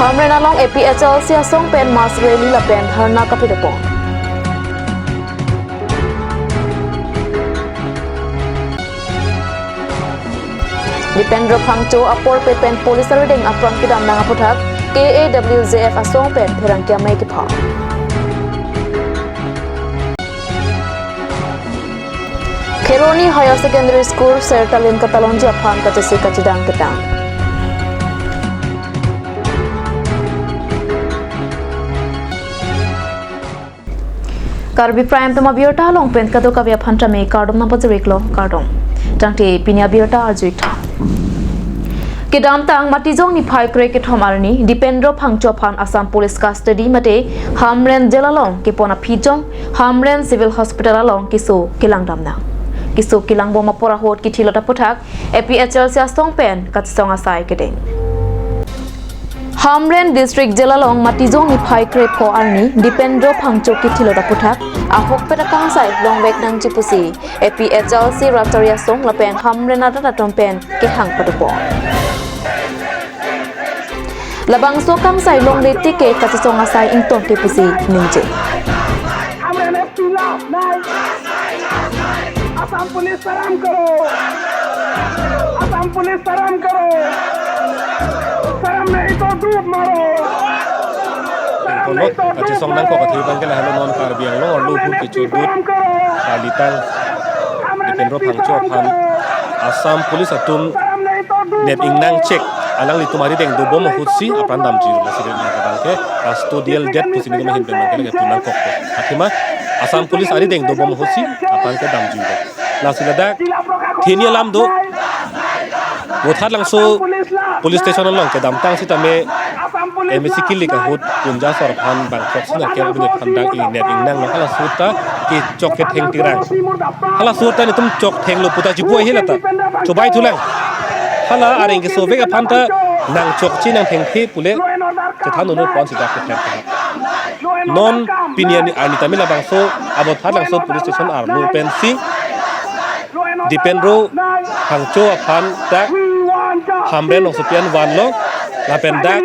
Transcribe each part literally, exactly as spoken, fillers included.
Hamren along A P H L C asong pen mass rally lapen dharna kapitapon. Dipendro Phangcho apor pe pen police arideng apran kedam nang aputhak K A W J F asong pen pherangke amei kepha. Kheroni Higher Secondary School Sertalin katalonji aphan kachesik kachedang ketang. Karbi Prime Time abirta along pen kadokave aphan tame kardom nangpajir-iklo, kardom. Tangte pini abirta arju-ik tha. Kedamtang Matijong niphai krekethom arni Dipendro Phangcho aphan Assam Police custody mate Hamren jail along kepon aphi jong Hamren Civil Hospital along keso kelang dam nang. Keso kelang bom apor ahut kithilot aputhak A P H L C asong pen kachesong asai kedeng. Hamren District Jail along Matijong niphai krepho arni Dipendro Phangcho kithilot aputhak ahokpet akangsai longvek nangji pusi A P H L C rat chari asong lapen Hamren arat atum pen kehang padopon. Labangso akangsai longle tik ke kachesong asai ingtonte pusi ningje. हमरे ने पीला नहीं। असम पुलिस शर्म करो। असम पुलिस शर्म करो। शर्म नहीं तो डूब मरो। Pengkono kachesong nangkok athe abangke lahelo, non Karbi Anglong arlo ahut kechordut kalitang Dipendro Phangcho aphan Assam Police atum nep ingnang chek, alanglitum arideng dobom ahutsi apran damji, lasi abangke custodial death pusi nelitum ahin pen abangke lake punang kokpo. Athema Assam Police arideng dobom ahutsi apran ke damji. Lasi ladak theni alam do, Vothatlangso police station along kedamtang sitame M A C kilik ahut Punja Sor aphan bangkok sinar ke abini aphan dang ingnep ingnanglo, halaso ta kechok ketheng tirang. Halaso ta netum chokthenglo puta chipu ahi lata. Chobai thulang. Hala areng kesovek aphan ta nangchokche nangthengthe pule chethan unut pon sida ketheng ketheng. Non pini arni, arni tame labangso a Vothatlangso police station arlo pensi Dipendro Phangcho aphan dak Hamren alongsi pi-an vanlo, lapen dak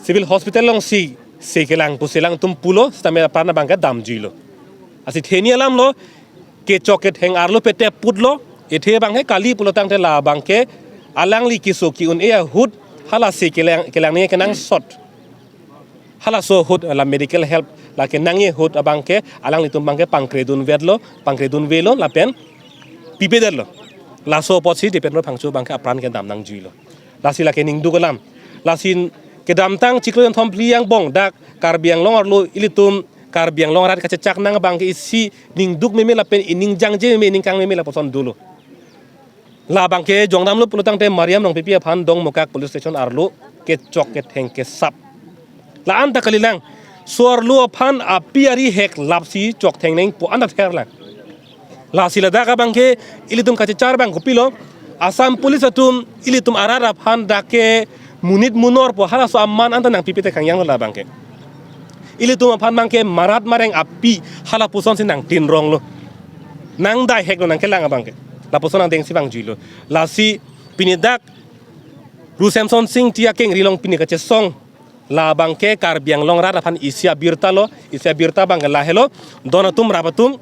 Civil Hospital alongsi se kelang pusi alangtum pulo, sitame apran abangke damjuilo. Lasi theni alamlo, kechok ketheng arlo pete putlo, athe abangke kali pulo tangte labangke alangli keso ke-un-e ahut hala se kelang, kelang ni kenangsot. Halaso ahut la medical help lake nangji ahut abangke alanglitum abangke pangkredun vetlo, pangkredun velo lapen pipedetlo. Laso apotsi Dipendro Phangcho abangke apran kedam nangjuilo. Lasi lake ningduk alam. Lasi kedamtang chiklo jonthom phli angbong dak Karbi Anglong arlo ilitum Karbi Anglong arat kachechak nang abangke isi ningduk meme lapen ining jangje meme, ining kang meme lapuson dolo. Labangke jongdamlo pulo tangte Mariam Rongpipi aphan Dongmukak police station arlo kechok ketheng kesap. La-an ta kalilang, so arlo aphan api ari hek lapsi choktheng nangpo anta therlang. Lasi ladak abangke ilitum kachechar abang kopilo, Assam police atum ilitum arat aphan dak ke monit monor po, halaso aman anta nangpipe te kangjanglo labangke. Ilitum aphan abangke marat mareng api hala pusonsi nangtinronglo. Nangdai heklo nangkelang abangke. Lapuson angdengsi vangjuilo. Lasi pini dak Ru Semson Sing Ingti akengri along pini kachesong labangke Karbi Anglong arat aphan isi abirtalo, isi abirta abangke lahelo, don atum rap atum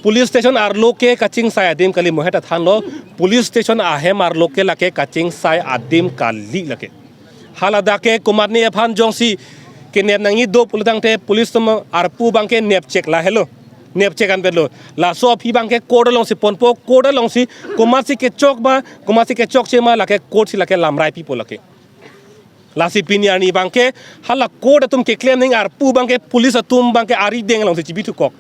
police station arlo ke kachingsai adim kali, mohet athanlo, police station ahem arlo ke lake kachingsai adim kali lake. Hala dak ke komatne aphan jongsi kenep nangji do pulo tangte police atum arpu abangke nepchek lahelo. Nepchek anvetlo. Laso aphi abangke court alongsi ponpo, court alongsi komatsi kechok ma, komatsi kechokche ma lake court si lake lamrai pipo lake. Lasi pini arni abangke hala court atum keklem nangji arpu abangke police atum abangke arideng alongsi chibithukok.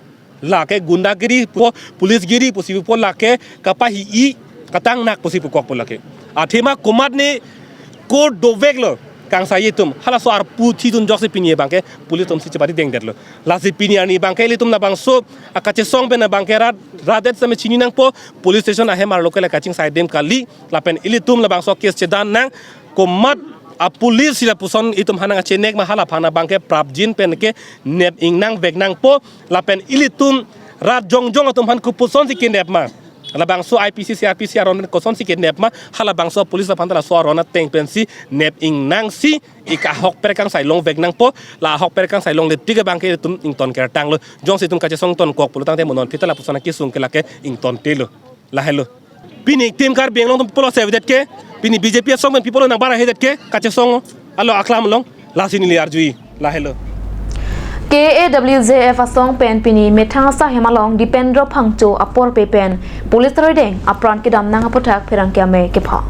Lake gundagiri po, policegiri pusi po, lake kapahi-i katangnak pusi pukokpo lake. Athema komatne court doveklo kangsai atum, halaso arpu thidun ajoksi pini abangke police atumsi cheparidengdetlo. Lasi pini arni abangke ilitum labangso akachesong pen abangke rat, rat det same chini nangpo, police station ahem arlo ke la kachingsai adim kali, lapen ilitum labangso case chedan nang, komat a police si lapuson itum aphan nangkachenek ma, hala aphan abangke prapjin pen ke nep ingnang vek nangpo, lapen ilitum rat jongjong atum aphan kopuson si kenep ma, Labangso I P C, C R P C aron pen kosonsi kenep ma, halabangso police aphan ta laso aron ateng pensi nep ingnangsi, ik ahok per kangsai longvek nangpo, la ahok per kangsai longle tik abangke itum ington kertanglo, jongsi itum kachesong tonkok pulo tangte mo non aphi ta lapuson akesung ke lake ingtontelo, lahelo. Pini Team Karbi Anglong atum pulo sevedet ke, pini B J P asong pen pulo nang bara hedet ke, kachesong alo aklam along, lasi neli arjui, lahelo. K A W J F asong pen pini methang asai hem along Dipendro Phangcho apor pe pen police arideng apran kedam nang aputhak pherangke amei kepha.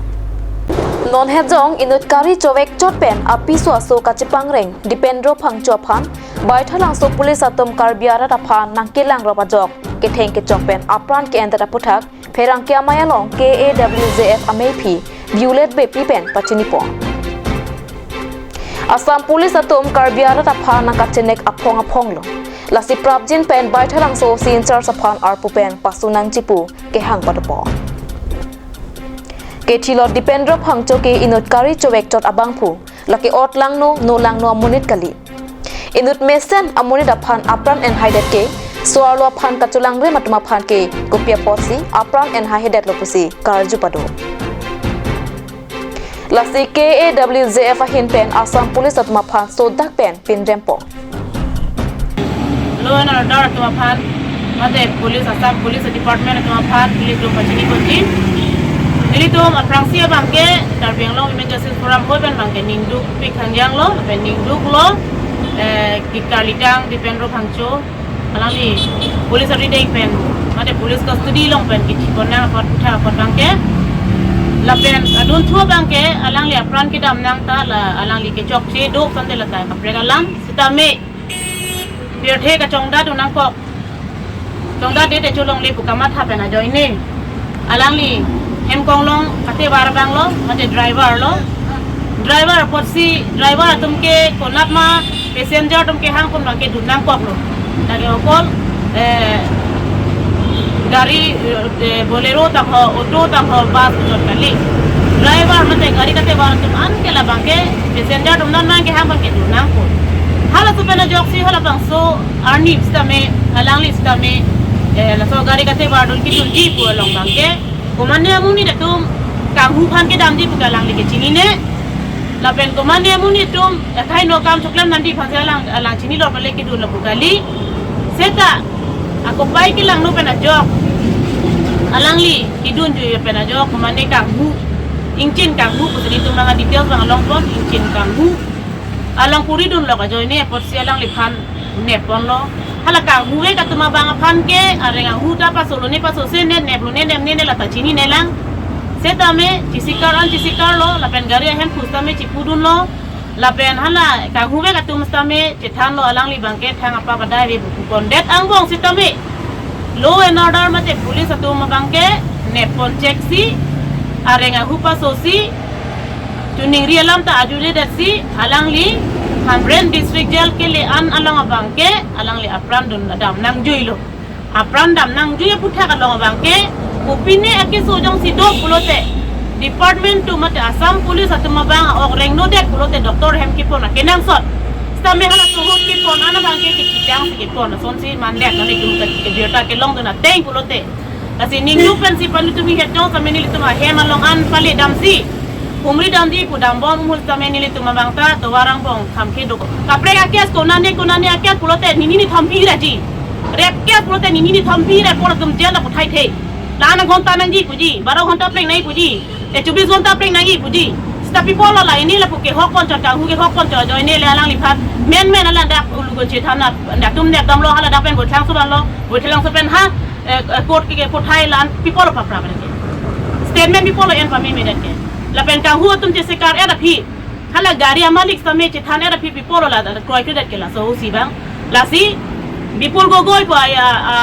Non hejong inut kari chovek chot pen apiso aso kachepangreng Dipendro Phangcho aphan Baithalangso police atum Karbi arat aphan nangkelang rop ajok ketheng kechok pen apran ke-endet aputhak pherangke amei along K A W J F ameiphi Violet Beypi pen pachinipo. Assam Police atum Karbi arat aphan nangkachenek aphong aphonglo. Lasi prapjin pen Baithalangso O C in-charge aphan arpu pen pasu nangji pu kehang padopo. Kethilot Dipendro Phangcho ke inut kari chovek chot abangphu, lake ot langno, no langno amonit kali. Inut mesen amonit aphan apran enhaidet ke, so-arlo aphan kacholangrim atum aphan ke kopi apotsi apran enhaihedetlo pusi karju pado. Lasi K A W J F ahin pen Assam Police atum aphan sodak pen pinrempo. Law and order atum aphan, mate police, Assam Police Department atum aphan nelitum pachiniponji. Nelitum aphrangsi abangke Karbi Anglong Women Justice Forum hoi pen abangke ningdukpik hangjanglo, pen ningduklo, eh, ke karlitang Dipendro Phangcho alangli police arideng pen, mate police custody along pen kithipon nang apot, kutha apot abangke. Lapen adunthu abangke alangli apran kedam nang ta la alangli kechokche do tangte lata kaprek alam. Sitame pirthe kachongdat un nangkok. Chongdatdet te cholongle pu kamatha pen ajoine alangli hem konglong katebar abanglo, mate driver lo. Driver apotsi, driver atum ke konat ma passenger atum kehang pon abangke dun nangkoklo. Lake okol, eh, gari, eh, Bolero ta ho, auto ta ho, bus jot kali. Driver mate gari katebar atum an ke labangke passenger atum non abangke kehang abangke dun nangkok. Halaso pen ajoksi halabangso arni sitame, alangli sitame, eh, laso gari katebar dun kidunji pu along abangke komatne amonit atum kanghu aphan kedamji pu ke alangli ke chinine. Lapen komatne amonit atum, eh, kaino kam choklem nangji aphansi alang, alang chinilo pale kidunlo pu kali. Seta akopai kelangno pen ajok, alangli kidunji pen ajok komatne kanghu, ingchin kanghu pusi nelitum abang details abang longpon, ingchin kanghu. Along puri dunlok ajoine apotsi alangliphan nepponlo. Hala kanghuve atum abang aphan ke areng ahu ta pasolone pasose ne, neplone nemne ne lata chininelang. Sitame chesikar an chesikarlo, lapen gari ahem pusitame chipudunlo. Lapen hala kanghuve atum sitame chethanlo, alangli abangke thang apa padai ve pu pupondet angbong sitame law and order mate police atum abangke nepponchek si, areng ahu pasosi, choningri alam ta ajujedet si, alangli Hamren District Jail kele an along abangke alangli apran dun dam nangjuilo. Apran dam nangjui aputhak along abangke kopine akeso jongsi do pulote, department atum mate Assam Police atum abang a-ok rengnodet pulote doctor hem kepon akenangsot. Sitame halaso ahut kepon an abangke kekidang si kepon, lasonsi mandet, non itum ke, ke birta kelongdun ateng pulote. Lasi ningduk pensi panu tumi het jong sitame nelitum ahem along an pale damsi, humri damji pu dambom umul sitame nelitum abang ta tovar angbong kham kedo. Kaprek a-case konane konane a-case pulote nini ni thompi raji. Rape case pulote nini ni thompi ra pon atum jail aputhai the. La ana ghonta nangji puji, baro ghonta prek nangji puji, e chobis ghonta prek nangji puji. Seta pi pulo la ini lapu kehok ponchot, kanghu kehok ponchot ajoine le alangliphan menmen alang dak ulugon chethan dak atum nepdamlo, hala dak pen Baithalangso vanlo, Baithalangso pen ha, eh, eh, court ke, ke court hai lan pi pulo papra ke. Statement pi pulo en pame medet ke. Lapen kanghu atum chesikar et aphi. Hala gari amalik sitame chethan et aphi pi pulo la kroikredet ke laso O C abang. Lasi Bipul Gogoi pu a,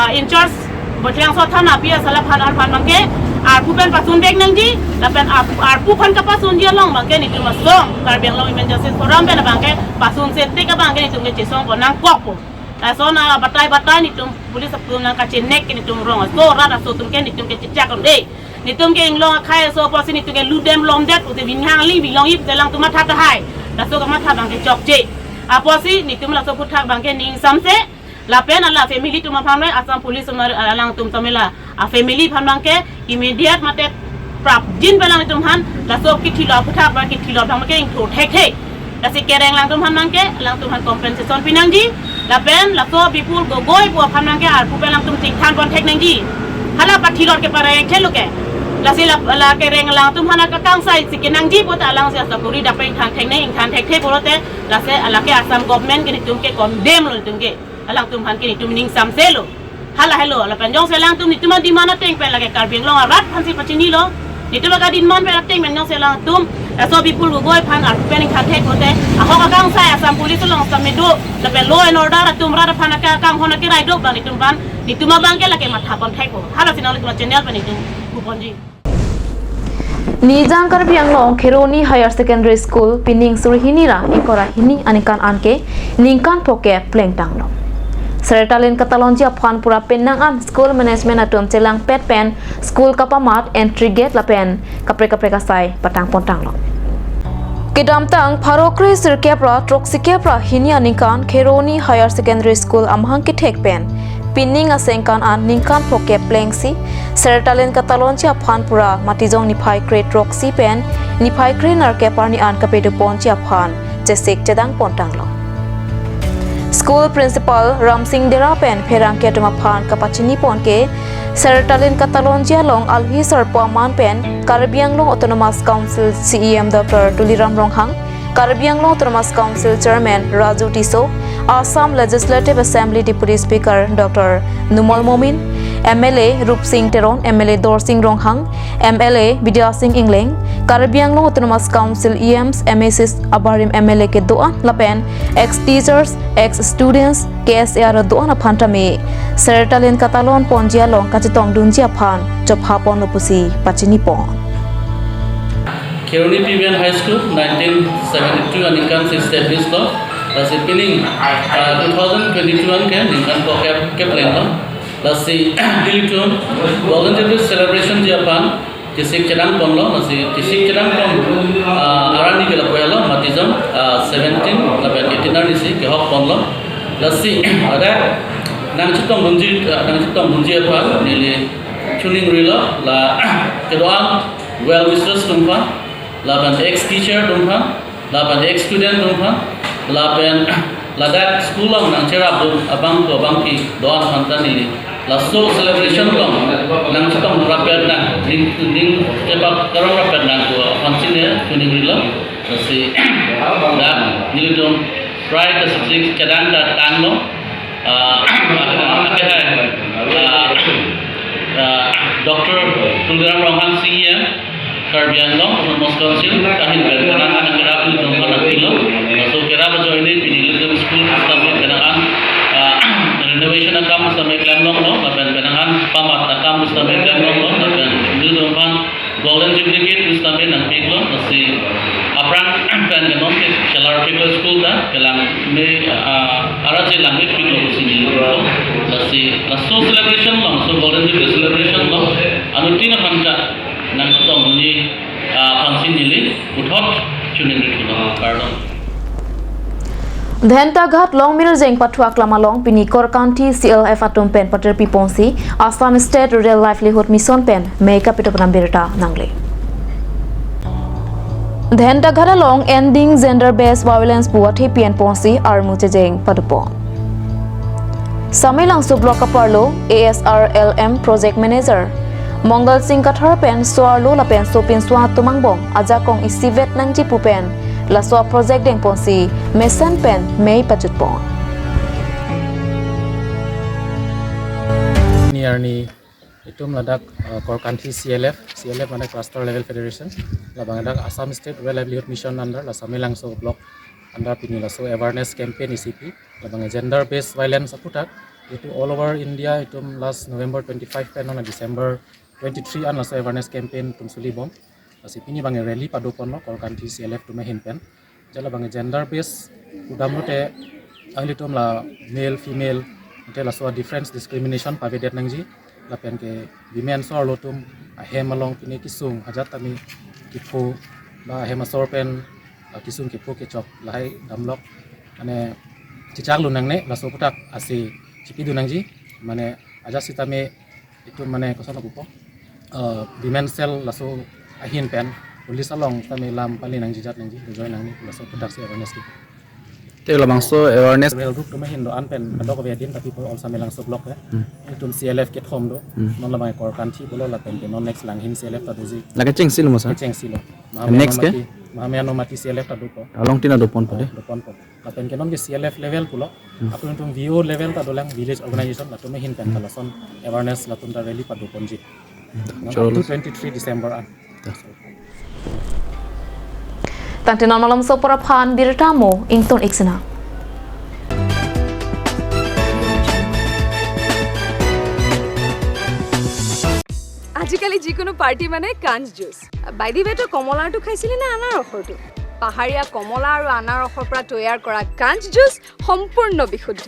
a, in charge Baithalangso thana pi asala aphan arphan abangke arpu pen pasunvek nangji, lapen arpu, arpu aphan kapasunji along abangke nelitum asong Karbi Anglong Women Justice Forum pen abangke pasunse tik abangke nelitum ke chesongpon nangkokpo. Lason abatai batai nelitum police atum nangkachenek ke nelitum rong aso rat aso atum ke nelitum ke chechak un-e. Nelitum ke inglong akhei aso apotsi nelitum ke ludem lomdet pute binhang li bilong ip telang atum matha tahai. Laso kamatha abangke chokche. Apotsi nelitum laso aputhak abangke ning samse. Lapen ala family atum aphan me Assam Police atum alangtum samela a family aphan abangke immediate mate prapjin pen alangtum aphan laso kethilo aphuthak ba kethilo abangke ingthur thekthe. Lasi kereng alangtum aphan abangke alangtum aphan compensation pinangji. Lapen laso Bipul Gogoi pu aphan abangke arpu pen alangtum chingthan pon thek nangji. Hala pathilot ke pareng thelo ke. Lasi la, la kereng alangtum aphan akangsai si kenangji pulote alangsi asakuri dak pen ingthan thek nang ingthan thekthe pulote lasi lake Assam government ke netum ke condemn lo netum ke. Alangtum aphan ke netum ning samselo. Hala helo lapen jongsi alangtum netum ademand ateng pen lake Karbi Anglong arat aphansi pachinilo. Netum aka demand pen ateng pen jongsi alangtum laso Bipul Gogoi aphan arpu pen ingthan thek pulote ahok akangsai Assam Police along sitame do lapen law and order atum rat aphan aka kanghon ake raidok abang netum aphan netum abangke lake matha pon thekpo. Halasi nanglitum channel pen netum puponji. Nijang Karbi Anglong Kheroni Higher Secondary School pining suri hini ra ingkoi ra hini aningkan anke ningkan phokep plengtanglo. Sertalin katalonji aphan pura penang an school management atum chelangpet pen school kapamat entry gate lapen kaprek kaprek asai patang pontanglo. Kedamtang pharo kre sirkep ra throksi kep ra hini aningkan Kheroni Higher Secondary School amahang kethek pen pining asengkan an ningkan phokep plengsi, Sertalin katalonji aphan pura matijong niphai kre throksi pen niphai kre nerkep arni an kapedo ponji aphan chesik chedang pontanglo. School Principal Ramsing Dera pen pherangke atum aphan kapachini ponke, Sertalin katalonji along alhi sarpo aman pen Karbi Anglong Autonomous Council C E M Doctor Tuliram Ronghang, Karbi Anglong Autonomous Council Chairman Raju Tisso, Assam Legislative Assembly Deputy Speaker Doctor Numal Momin, M L A Rupsing Teron, M L A Dorsing Ronghang, M L A Bidya Sing Engleng, Karbi Anglong Autonomous Council E Ms, M A Cs abarim M L A kedo-an lapen ex teachers, ex students, K S A R do-an aphan tame Sertalin katalon ponji along kachetongdunji aphan chopha ponlo pusi pachini pon. Kheroni P V N High School, nineteen seventy-two aningkan si establish lo. Lasi pining, ah, two thousand twenty-two anke ningkan phokep keplenglo. Lasi nelitum Golden Jubilee celebration ji aphan chesik chedang ponlo. Lasi chesik chedang pon, ah, arni ke lapu helo, matijong, ah, seventeen lapen eighteen arni si kehok ponlo. Lasi ada nangchetongdunji, ah, nangchetongdunji aphan neli choningrilo, la kedo-an well wishers atum aphan, lapen ex teacher atum aphan, lapen ex student atum aphan, lapen ladak school along nangcherapdun abang ko abangpi do-an aphan ta neli laso celebration along nangchetong rapet nang, ning, ning chepak karong rapet nang ko aphan si ne choningrilo. Lasi dak nelitum prai ta chesik chedang ta tanglo. Ah, ah, ah, ah, Doctor Tuliram Ronghang C E M, Karbi Anglong Autonomous Council, ahin pen penang an kerap nelitum aphan nangpilo. Laso kerap ajoine pini nelitum school sitame penang an, ah, renovation akam sitame klemlonglo, lapen penang an pamat akam sitame klemlonglo, lapen nelitum aphan Golden Jubilee Gate sitame nangpiklo, lasi aphrang pen ke non ke chelarpiklo school ta, kelang me, ah, ara chelang me piklo pusi neli, lasi laso celebration along, laso Golden Jubilee celebration along anuttin aphan ta nangchetongdunji, ah, aphansi neli puthot choningrithulo, kardom. Dhentaghat Longmirjeng pathu aklam along pini Korkanthi C L F atum pen patirpi ponsi Assam State Rural Livelihood Mission pen mei kapito penam birta nangle. Dhentaghat along Ending Gender Based Violence pu athe pi-en ponsi armu chejeng padopon. Samelangso Block aparlo A S R L M Project Manager Mongal Singh Kathar pen so-arlo lapen sopinso atum angbong ajakong isivet nangji pu pen laso a-project dengponsi mesen pen mei pajutpon. Ni arni itum ladak, eh, Korkanthi C L F, C L F mane Cluster Level Federation, labang ladak Assam State Rural Livelihood Mission under la Samelangso Block under pini laso awareness campaign isipi, labang gender based violence aputhak, itum all over India itum last November twenty-five pen non December twenty-three an laso awareness campaign itum sulibom. Lasi pini abang rally padoponlo Korkanthi C L F atum ahin pen. Jala abang gender based kudam lote, ilitum la male, female, te laso difference discrimination pavedet nangji, lapen ke women so-arlo atum ahem along pine kesung ajat tame kepho ba ahem asor pen, ah, kesung kepho kechok lahai damlok, mane chechaklo nangne, laso aputhak asi Chipi do nangji, mane ajat sitame itum mane koson apupo, eh, women cell laso ahin pen police along tame lam pali nangji jat nangji, dojoi nangji, laso pudak si awareness ki. Te labangso awareness. Well, group tuma hin do an pen, kadokave adin tapi po also me Langso block ya. Hmm. Itum C L F kethom do, Hmm. non labang Korkanthi pulo lapen ke non next Langhin C L F ta doji. Lake chengsi lo mo, sir? Chengsi lo. Next ke? Mahameno Mati, Mahameno Mati C L F ta dopo. Along tina dopon po de. Dopon po. Lapen ke non ke C L F level pulo. Hmm. Atum itum V O level ta dolang, village organization latum ahin pen Hmm. ta lason awareness latum ta rally padoponji. Hmm. Non Cholo. Up to twenty-three December an. Ta. Tangte non malomso apor aphan birta mo ington ik sina. আজিকালি যিকোনো পাৰ্টি মানে কাঞ্চ juice. By the ৱে, তই কমলাৰটো খাইছিলি নে আনাৰসৰটো? পাহাৰীয়া কমলা আৰু আনাৰসৰ পৰা তৈয়াৰ কৰা কাঞ্চ জুচ সম্পূৰ্ণ বিশুদ্ধ।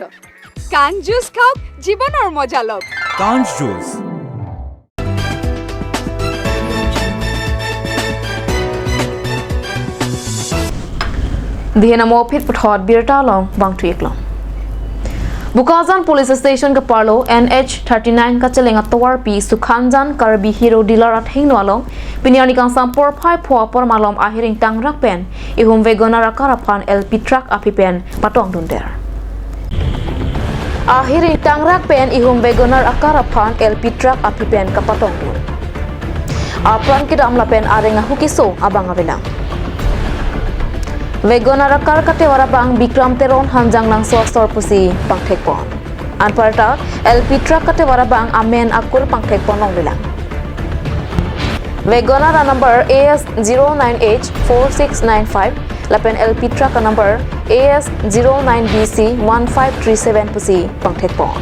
কাঞ্চ জুচ খাওক, জীৱনৰ মজা লওক। Kanch Juice. Dihe namo phit puthot birta along bang thu ik long. Bokajan Police Station keparlo N H thirty-nine kacheleng atovarpi Sukhanjan Karbi Hero Dealer athengno along pini arni kangsam porphai pho apor malom ahiring tangrak pen ihum WagonR akar aphan L P truck aphi pen patongdundet. Ahiring tangrak pen ihum WagonR akar aphan L P truck aphi pen kapatongdun. Apran kedam lapen areng ahu keso abang avelang. WagonR akar katevar abang Bikram Teron, Hanjanglangso asor pusi pangthekpon. Anparta L P truck katevar abang amen akur pangthekpon longlelang. WagonR anumber A S zero nine H four six nine five lapen L P truck anumber A S zero nine B C one five three seven pusi pangthekpon.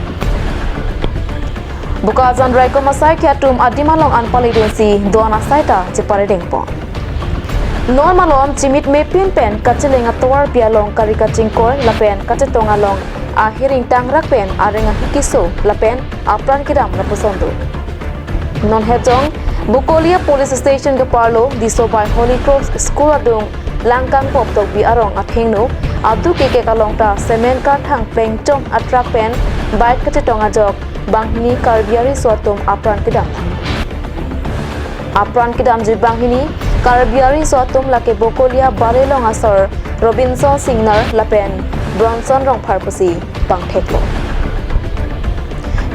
Bokajan raikom asaikhi atum adim along an palidunsi do-an asai ta cheparedengpon. Non malom chimit mepin pen kacheleng atovarpi along kari kachingkoi lapen kachetong along ahiring tangrak pen areng ahu keso lapen apran kedam lapuson do. Non hejong Bokolia Police Station keparlo Disobai Holy Cross School adung Langkangpop Tokbi arong athengno aduk kekek along ta cement karthang plengchong atruck pen bike kachetong ajok banghini Karbi ariso atum apran kedam. Apran kedamji banghini Karbi ariso atum lake Bokolia Barelong asor Robinson Singnar lapen Bronson Rongphar pusi pangtheklo.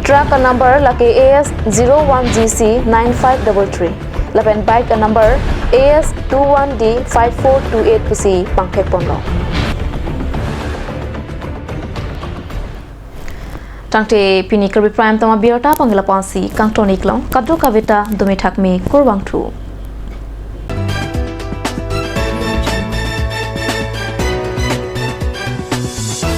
Truck anumber lake A S zero one G C nine five double three lapen bike anumber A S two one D five four two eight pusi pangthekponlo. Tangte pini Karbi Prime Time abirta abang la-ansi kangton ik long, kadokave ta dome thakme kurvangthu.